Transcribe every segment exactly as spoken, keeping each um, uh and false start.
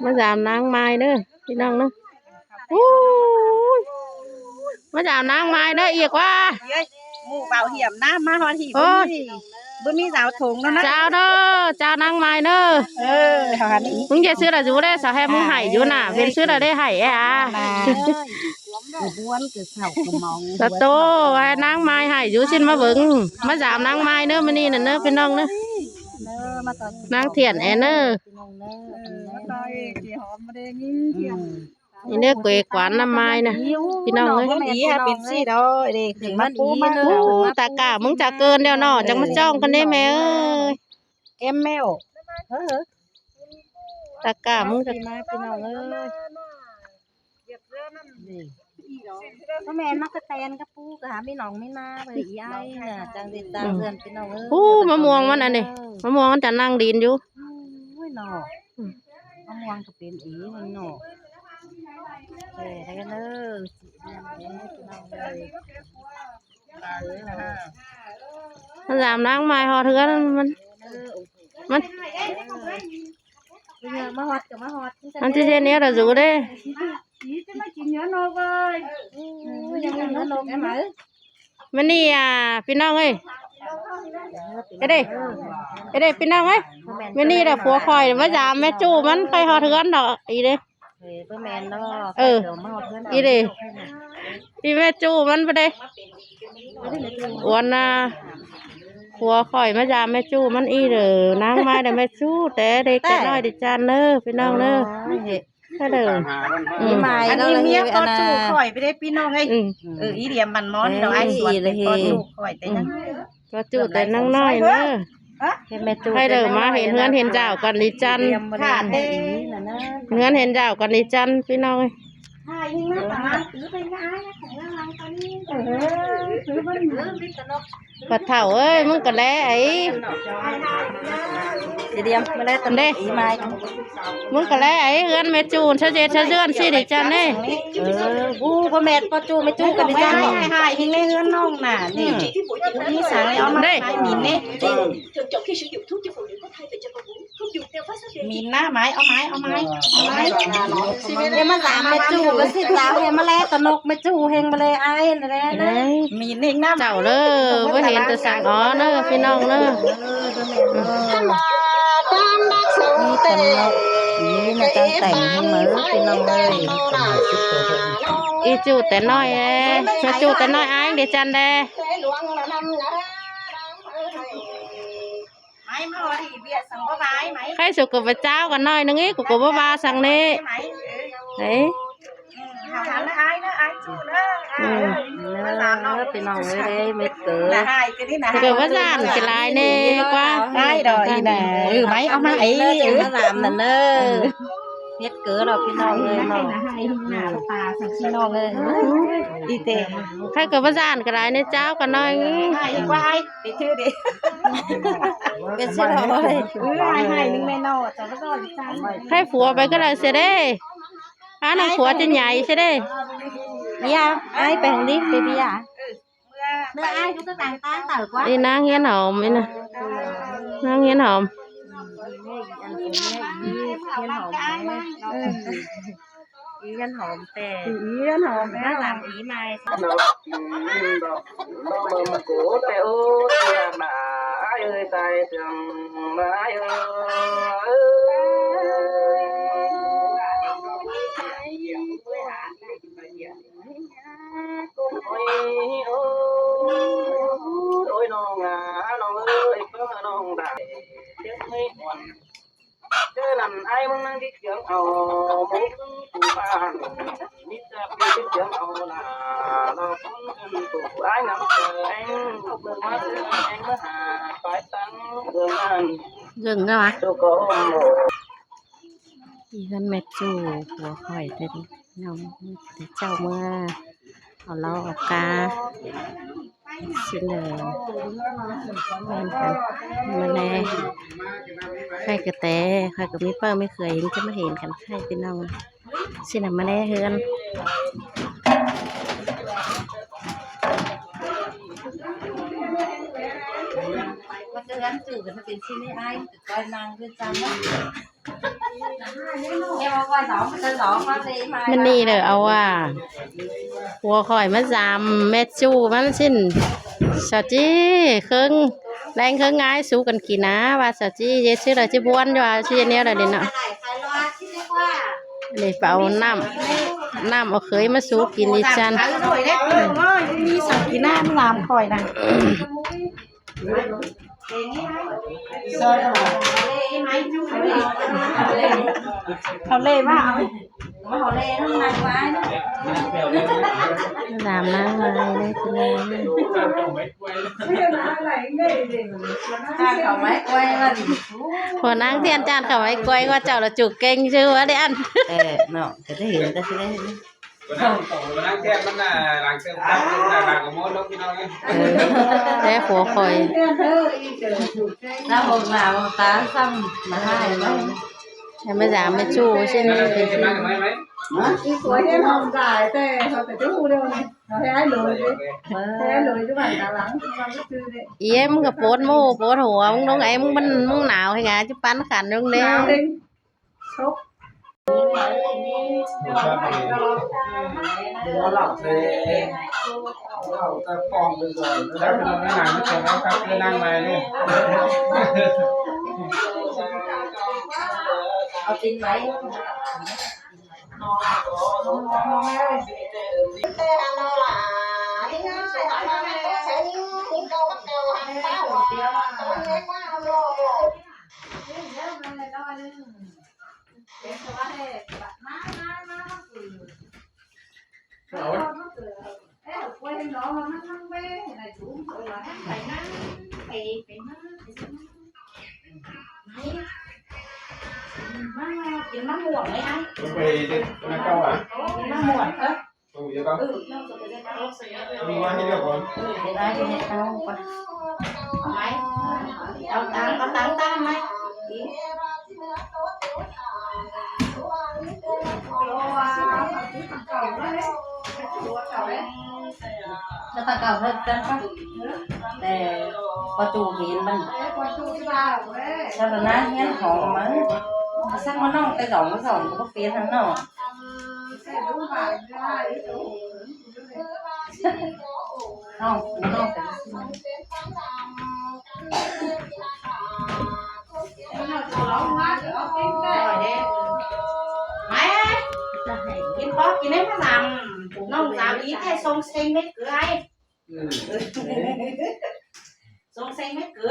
ꞌMá dám ꞌnáng ꞌmai ꞌnớ, ꞌpi ꞌnọng ꞌnớ. Ú, ꞌmá dám ꞌnáng ꞌmai ꞌnớ, ꞌiệc ꞌquá. หมู่ bảo hiểm นะ มาฮอด hỉ บ่มี บ่มี giao thông แล้วนะ เจ้าเนอะ เจ้าเꞌnáng ꞌmaiเนอะ เออ เฮาหันอีก มึงจะซื้อละอยู่ได้ สาวแฮมมึงให้อยู่น่ะ เป็นซื้อละได้ให้แอะอะ สะโต ไอ้เꞌnángเꞌmaiให้อยู่ ซิ้นมาเบิ่ง มาดามเꞌnángเꞌมายเนอะ มื้อนี้น่ะเนอะ พี่น้องเนอะ เนอะ มาตอน เนางเทียนแอนเนอะ พี่น้องเนอะ เออ มาตอน เจ๊หอมมาได้ยินเสียง อืม นี่เด้อ ก๋วยกวานน้ำเมายน่ะ พี่น้องเอ้ย มันอี๋ฮะ เป็นสี่ดอก เด้ ขึ้นมาปูมา โอ้ ตากล้ามึงจะเกินแล้วเนาะ จังมาจ้องกันได้แม่เอ้ย แอมแมว เฮ้อ ตากล้ามึงจะ มาพี่น้องเอ้ย พ่อแม่มักกะแตนกับปูกะหาไม่หนองไม่นาเลยอีอ้ายน่ะ จังสิตาเพื่อนพี่น้องเอ้ย โอ้ มะม่วงมันอันนี้ มะม่วงมันจะนั่งดินอยู่ โอ้ยเนาะ อืม มะม่วงก็เป็นอีมันเนาะ เออ แล้วก็เนอะ พี่น้องเอ้ย มันดามเꞌนางเꞌมายฮอดเฮือนมัน เออ มัน เออ มาฮอดก็มาฮอด มันจะเช่นนี้เราอยู่เด้ อี๋ จะมากินเนื้อนกเลย อืม ยังมีเนื้อนกไหม มื้อนี้อ่ะ พี่น้องเอ้ย เอ้ยเด้ เอ้ยเด้ พี่น้องเอ้ย มื้อนี้เด้อ ผัวข่อยมาดามแม่จู้มัน ไปฮอดเฮือนดอก อี๋เด้ เออ บ่แม่นเนาะ เออ เดี๋ยวมาฮอดเฮือน อี๋เด้ อี๋แม่จู้มันไปเด้ อ้วนน่ะ ผัวข่อยมาดามแม่จู้มัน อี๋เด้อ เꞌนางเꞌมายเด้อ แม่จู้ แต่เด็กแต่น้อยเด้อจันเนอะ พี่น้องเนอะ โอ้ย ฮัลโหล อืม อี๋เมาย อันนี้เมียก็จู้ข่อยไปได้พี่น้องเอ้ย อืม เออ อีเหลี่ยมมันม้อน เออ เดี๋ยวไอ้สวน อี๋ เป็นก็จู้ข่อยแต่ยัง อืม ก็จู้แต่นางน้อยเนอะ เห็นแม่จู้ ให้เด้อ มาเห็นเฮือนเห็นเจ้าก่อนดิจัน ค่ะ เด้อ เฮือนเห็นเจ้าก่อนดิจัน พี่น้องเอ้ย ค่ะ ยิงมาต่อมา ถือไปง่ายนะ ของรางวัลตอนนี้ เออ ถือมัน พ่อเฒ่าเอ้ย มึงก็แลไอ้ เดี๋ยวมาแลตอนนี้ เด้ อี๋เมาย มึงก็แลไอ้เฮือนแม่จู้ เธอเจเธอเฮือนสิดิจันเอ้ย เออ บู้ พ่อแม่ป้อจู้แม่จู้กันดิจัน ให้ ให้ ให้ ยิงในเฮือนน้องน่ะ นี่ นี่สาวเอามา เด้ ขายหมิ่นนี่ หมิ่นหน้าไม้ เอาไม้ เอาไม้ เอาไม้ เดี๋ยวมาถามแม่จู้ก็สิถามให้มาแลตะนกแม่จู้เฮงมาเลยไอ้นั่นแหละนะ มีนิ่งน้ำ เจ้าเด้อ บ่เห็นแต่สั่งอ๋อเด้อ พี่น้องเด้อ มีตะนก นี่นะ จังแต่งให้มา พี่น้องเอ้ย อี๋จู้แต่น้อยเอ้ย แม่จู้แต่น้อยอ้ายเด้อจันเด้อ ไม้มาเอาดิเบียร์สั่งก็ไม้ไหม ใครสุกกับเจ้ากันหน่อยนึงอีก กูก็บ่ว่าสั่งนี่ ไหม เฮ้ย อืม หาทานนะอ้ายนะ อ้ายจู้นะ อืม มาสามน้อง เออ พี่น้องเอ้ย เม็ดเก๋อ น่าหายกันนี่นะ เกิดว่าย่านกี่ลายแน่กว่า ได้ดอกอีน่ะ เออ ไหม เอามาไอ้ เออ มาสามนั่นเด้อ เฮ็ดเก๋อดอกพี่น้องเอ้ยเนาะ หน้าตาสักพี่น้องเอ้ย อีเต๋ ใครก็บ่ย่านก็ได้ในเจ้าก็น้อย ให้อีกว่าให้ไปถือดิ เป็นเสื้อผ้าอะไร เออ ให้ให้หนึ่งแม่นอจะก็ก็จัง ให้ผัวไปก็ได้เสียเด้ หาน้องผัวจะใหญ่เสียเด้ เบียร์ อ้ายไปทางนี้ ไปเบียร์ เมื่ออ้ายก็จะต่างตาเต่ากว่า อีนางเฮียนหอม อีนะ นางเฮียนหอม เฮียนหอม เออ อีเฮียนหอมแต่ อีเฮียนหอม หน้าหลังอีไม้ เนาะ อืม ดอก ดอกเบิ่งโกแต่โอ้ เสียหน้าอ้ายเอ้ย ตายเถิงอ้ายเอ้ย โอ้ย โอ้ย น้องอ่ะ น้องเอ้ย เพิ่งน้องได้เจ็บไม่อ่อน เจอนั่นไอ้มึงนั่งที่เขียงเอา หมูมึงกูบ้าน มิตรเป็นที่เขียงเอาล่ะ เราคงเป็นกูไอ้น้ำแข็ง เมืองมาเมืองแข็งมาหา ปลายตังเมืองอัน เรื่องอะไรวะ ตัวก็โอ้โห อีเฮือนแม่จู้ผัวข่อยเด้อ น้องแต่เจ้าเมื่อ เอาเหล้าเอากา สิเลย แม่นกัน มาแน่ ใครกระแต ใครก็มีเปิ้ลไม่เคยเห็น จะมาเห็นกัน ใครพี่น้อง สินะมาแน่เฮือน ว่าจะเฮือนจืดกันเป็นที่ไม่อ้าย ก็นางเฮือนจังนะ Mĭn ꞌnị đa au ꞌa, ꞌpưa khỏi ꞌmá dam ꞌmẹ ꞌchu ꞌmắn ꞌsịn. Sau ꞌchí ꞌkhớng ꞌlẹng ꞌkhớng ꞌngai sú căn kin ꞌna, ꞌva sau ꞌchí ꞌdệt ꞌsứ đa ꞌchí ꞌbuôn ꞌdọ ꞌchí ꞌdệt ꞌnéo đa đi ꞌnọ. ꞌNị páo ꞌnặm, ꞌnặm au khới ꞌmá sú kin đi ꞌchăn. Sau kin ꞌna ꞌmá dam khỏi ꞌna. Khảu ꞌlế ꞌva au. Dam ꞌnáng ꞌmai ꞌlế ꞌchí ꞌnáng. ꞌChăn khảu ꞌmái quay ꞌva đi. ꞌPưa ꞌnáng ꞌtiện ꞌchăn khảu ꞌmái quay ꞌva chảu ꞌla ꞌchu kéng chứ ꞌva đi ăn. Ê, ꞌnọ, ꞌcọ ꞌchí hên ta ꞌchí đảy. Ê, ꞌpưa khỏi. ꞌNa hông ꞌva ꞌva ta ꞌsăm ꞌma ꞌhại ꞌva. Hảư ꞌmá dam ꞌmẹ ꞌchu ꞌsịn. Ê, ꞌmứng ꞌcọ pốt ꞌmô pốt hua, ꞌmứng ꞌnung ê, ꞌmứng ꞌmắn ꞌmứng nao ꞌhêng ꞌnga ꞌchí ꞌpắn khăn ꞌnung ꞌlế. Măng muộn đấy anh. Măng muộn. Ơ. Đi qua hết được rồi. Ơ, để ai thì hết tao qua. Mày. Tao tao tao tao tao mày. Đi. Nó tao cầu hết cân quá. Để có chủ hiến bằng. Sao là nó hiến hổ mà. Sao mà nó cái giọng cái giọng của bác Tiến hả nó. Không, không. Mày, kin bók kin ꞌném ꞌmá dam, ꞌnọng dam ꞌnị ꞌtẹ sông sêng mết cứ ai. Sông sêng mết cứ.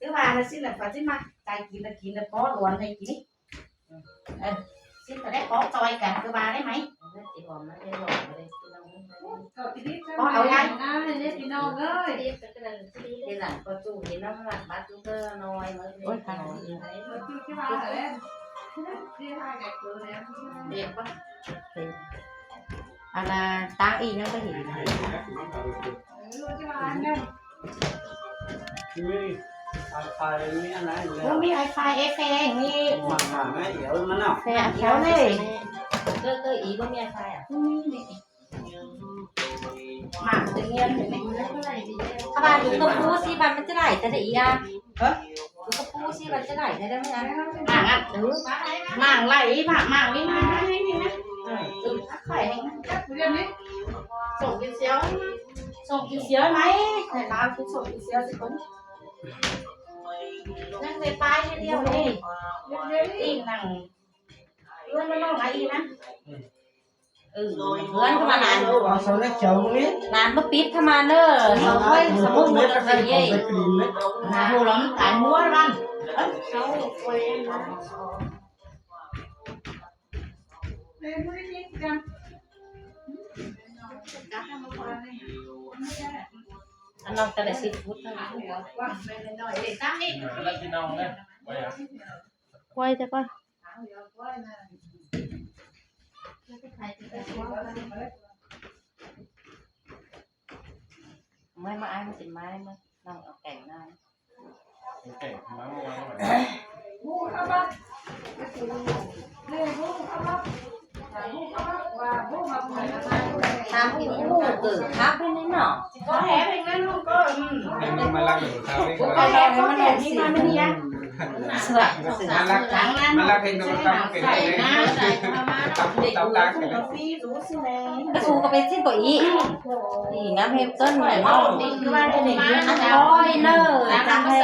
Thứ ba là xin là phải xin mà, tài kin là kin là bók luận này kin. Ơ, xin tao đảy bók ꞌchoi căn ꞌcọ ꞌva đảy ꞌmí. Bók au ꞌngai. Thế là có chủ thì nó là bắt chúng tôi nói mới. Ôi, thằng. Đẹp quá. Thế. À là tao ý nó có gì. Ui, wi-fi ꞌnị ꞌnị. Ui, wi-fi ép phe ꞌnị. Mảng mảng ꞌnị, yếu lắm nó. Phe ép phe ꞌnị. Cơ, cơ ý có wi-fi à? Mảng tự nhiên thì mình. Các bạn đừng có phu xí bạn mới chứ đảy thật ý à? Hả? Đừng có phu xí bạn chứ đảy thật đấy à? Mảng à? Ừ. Mảng này ý, mảng, mảng đi, mảng này, này, này. Ừ, khỏe. Sổng kin siêu. Sổng kin siêu mày. Này tao cũng sổng kin siêu chứ cũng. Năng dệt pai cái điều này. Im năng. Luôn nó nong ai im năng. Ừ, luôn các bạn ăn. Sao nó chấu đi? Làm bắp bít các bạn ơi. Sao thôi, sao không một cái gì. Là hồ lắm, cái mua lắm. Ơ, sao quay em lắm. Ăn lòng ta lại seafood thôi. Quay cho coi. Mới mà ai mà xin mai mà lòng ở cảnh này. Tám cái mũ cử khắp bên đấy nọ. Có hé bên đấy luôn cơ. Ừ. Em mà lăng của tao đi. Có hé có hé đi mà mình đi ăn. Sửa. Mà lắc, mà lắc hình nó có cắm cái này. Cắm, cắm lắc cái này. Cái su có bên xin của ý. Ý ngắm hiệp dân này nó. Ăn thôi nơ, ăn thôi.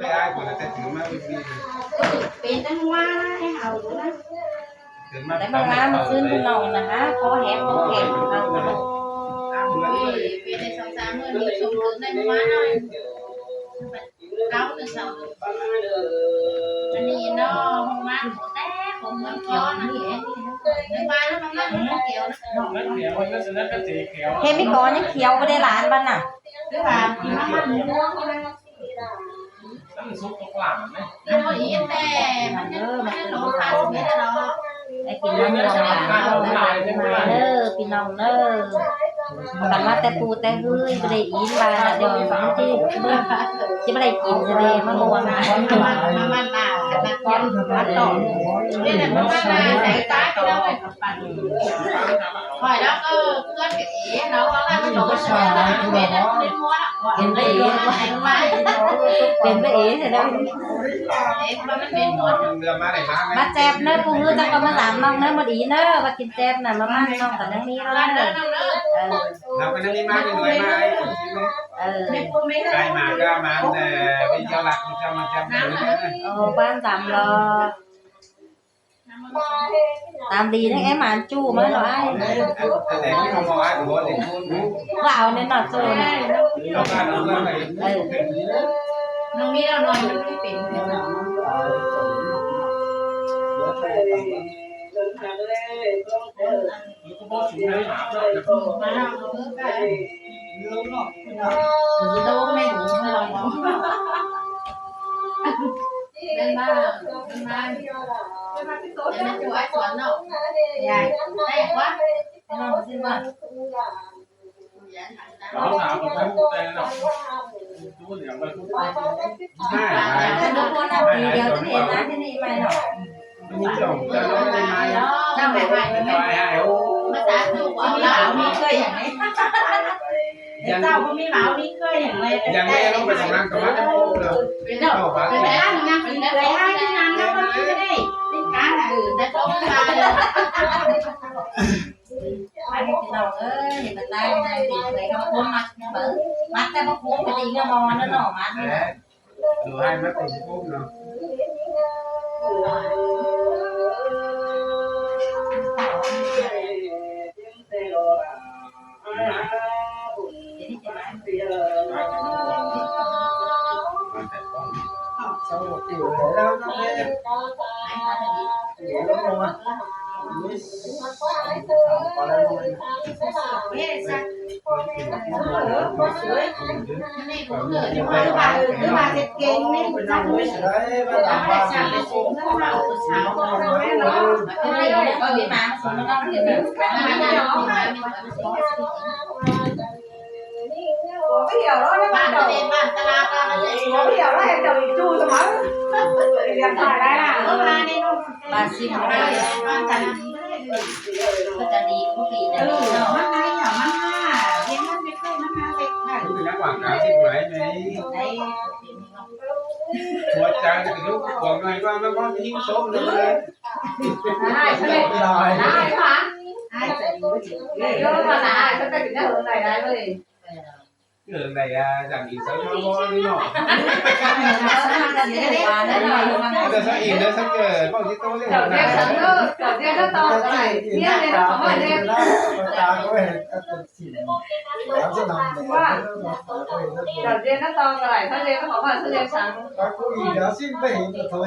Cái ai của nó sẽ thử mà. Bên trong hoa, em hào nữa. Té ꞌmá ꞌmá ꞌmá ꞌsướng ꞌpứng ꞌnọng ꞌnạ há, khó hép khó hép. Ôi, bên đây sóng sáng hơn, đi sông hướng đây ꞌmá ꞌnọng. Cáu từ sau. Anh đi nó không mát, có té, có mướn có nè. Nó ba nó không mát, nó kéo nó. Hê ꞌmí có ꞌnhá khiéo báu đảy ꞌlán bát ꞌnạ. Tức là nó mát mua không ăn. Ăn súp có làm đấy. Ăn có ít thế, ăn nó lố pha súp biết đó. Ê, ꞌpi ꞌnọng ꞌnọng ꞌnạ, ꞌpi ꞌnọng ꞌnạ. Cắn ꞌmá té pu té ꞌhứ, báu đảy ín ꞌva ꞌnạ, ꞌdệt ꞌmắn ꞌchí, ꞌchí báu đảy kin ꞌsớ ꞌlẹo, ꞌmá ꞌmưa. Khỏi đó cơ, cứ ăn cái ý, nó có là nó có sữa, nó không biết, nó không biết mua đó. Khỏi. Kin báu ế. Kin báu ế thế đó. Ê, mà nó bên mua. Bát chép ꞌnớ, pu ꞌhứ chắc có ꞌmá dăm ꞌnọng ꞌnớ, ꞌmá đi ꞌnớ, bát kin chép ꞌnạ, ꞌmá ꞌmá ꞌnọng có năng mi đó. Ờ. Nó có năng mi ꞌmá bên đuôi ꞌmá. Ờ. Cái mà cái mà, ờ, video lặt một trăm phần trăm. Ờ, quan tâm lo. Tam đi ꞌnớ em ăn chu ꞌmá lo ai. Vào nên nó chu ꞌnạ. Ờ. Chảu ꞌmí máư ꞌmí ꞌcới ꞌnhắng ꞌlẹo. Chảu ꞌmí máư ꞌmí ꞌcới ꞌnhắng ꞌlẹo. Chảu ꞌmí máư ꞌmí ꞌcới ꞌnhắng ꞌlẹo. Chảu ꞌmí máư ꞌmí ꞌcới ꞌnhắng ꞌlẹo. Chảu ꞌmí máư ꞌmí ꞌcới ꞌnhắng ꞌlẹo. Chảu ꞌmí máư ꞌmí ꞌcới ꞌnhắng ꞌlẹo. Ôi, ꞌpi ꞌnọng ơi, ꞌmá tai ꞌnị, ꞌpi ꞌnọng ơi, ꞌmá khốm mát ꞌnị báu. Mát ꞌtẹ báu khốm, ꞌpi ꞌnọng ơi, nó mát ꞌnị. Đủ hai mắt còn khốm nó. Có cái hiểu đó, nó bắt đầu. Có cái hiểu đó, em chồng đi chu rồi mà. Điện thoại đây là. Bà xin hỏi đây. Có ta đi có bị này. Ừ, nó hay hả, nó ha. Điện thoại nó hay, nó ha, nó ha. Đấy. Ủa, chả cái lúc của ngày qua nó có cái số nữa. Ai, sao lại, ai, sao lại, ai, sao lại cái hướng này đây rồi? Cái hướng này, à, giảm ý số cho nó đi nọ. Giờ sao ý nữa sao kìa, bảo chứ tôi đi. Chở tiền sẵn thôi, chở tiền rất to, cái này, nhé, nên nó có hỏi lên. Chở tiền rất to, cái này, sao tiền nó có hỏi, sao tiền sẵn. Thôi.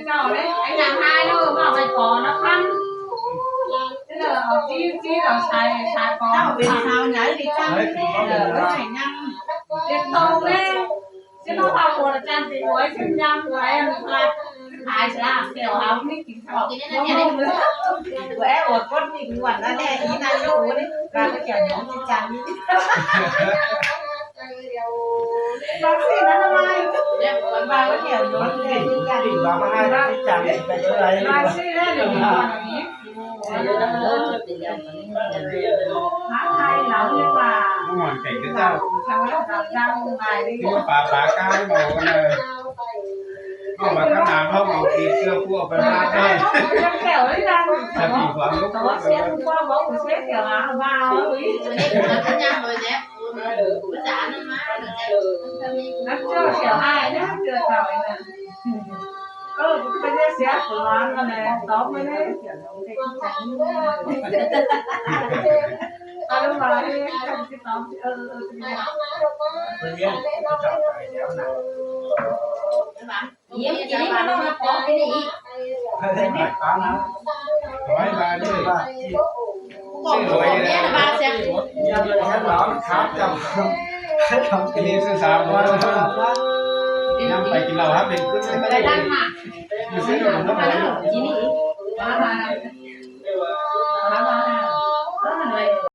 ꞌchạu ꞌlẹo, ải nẳng ꞌhại ꞌlẹo, ꞌmá ꞌvạy ꞌcọ ꞌnặp ꞌphắn. Thế là ꞌchí, ꞌchí ꞌlẹo sai, sai ꞌcọ. ꞌChảu pên sau nhảy đi ꞌchăng. Ơ, ꞌcọ ꞌnhắng. Tiết tông ꞌlẹo. Chứ nó vào một là trang trí của ấy, chứ nhắm của em là hại sẽ làm kiểu hóng đi. Ủa, ủa, con mình ngoan nó đe, ý là ꞌlẹo ꞌcọ đi. Và cái kiểu nhóm chị chàng đi. Bác sĩ nó là ai? Và cái kiểu nhóm chị chàng đi. Bác sĩ nó là ai? Bác sĩ nó là ai? Hán hai lắm nhưng mà hoàn cảnh cái sao? Cái bà, bà cái màu này. Không mà cái nào không màu thì chưa cua phải ra đây. Nó kiểu ấy là. Là thỉnh thoảng lúc có xe hôm qua bóng của xe kiểu áo vào ấy. Nó chưa kiểu ai nhá, chưa giỏi nè. Ơ, cái xe của nó là này, tóm với đấy. Alo, mà đi, cái tóm, ơ, ơ, ơ. Yếm, yếm, mà nó mà có cái gì? Hỏi bà đi. Có một cái là bà sẽ. Cái này sẽ sao? Năm bảy kilo hả? Mình cứ cái này. Mình sẽ làm nó.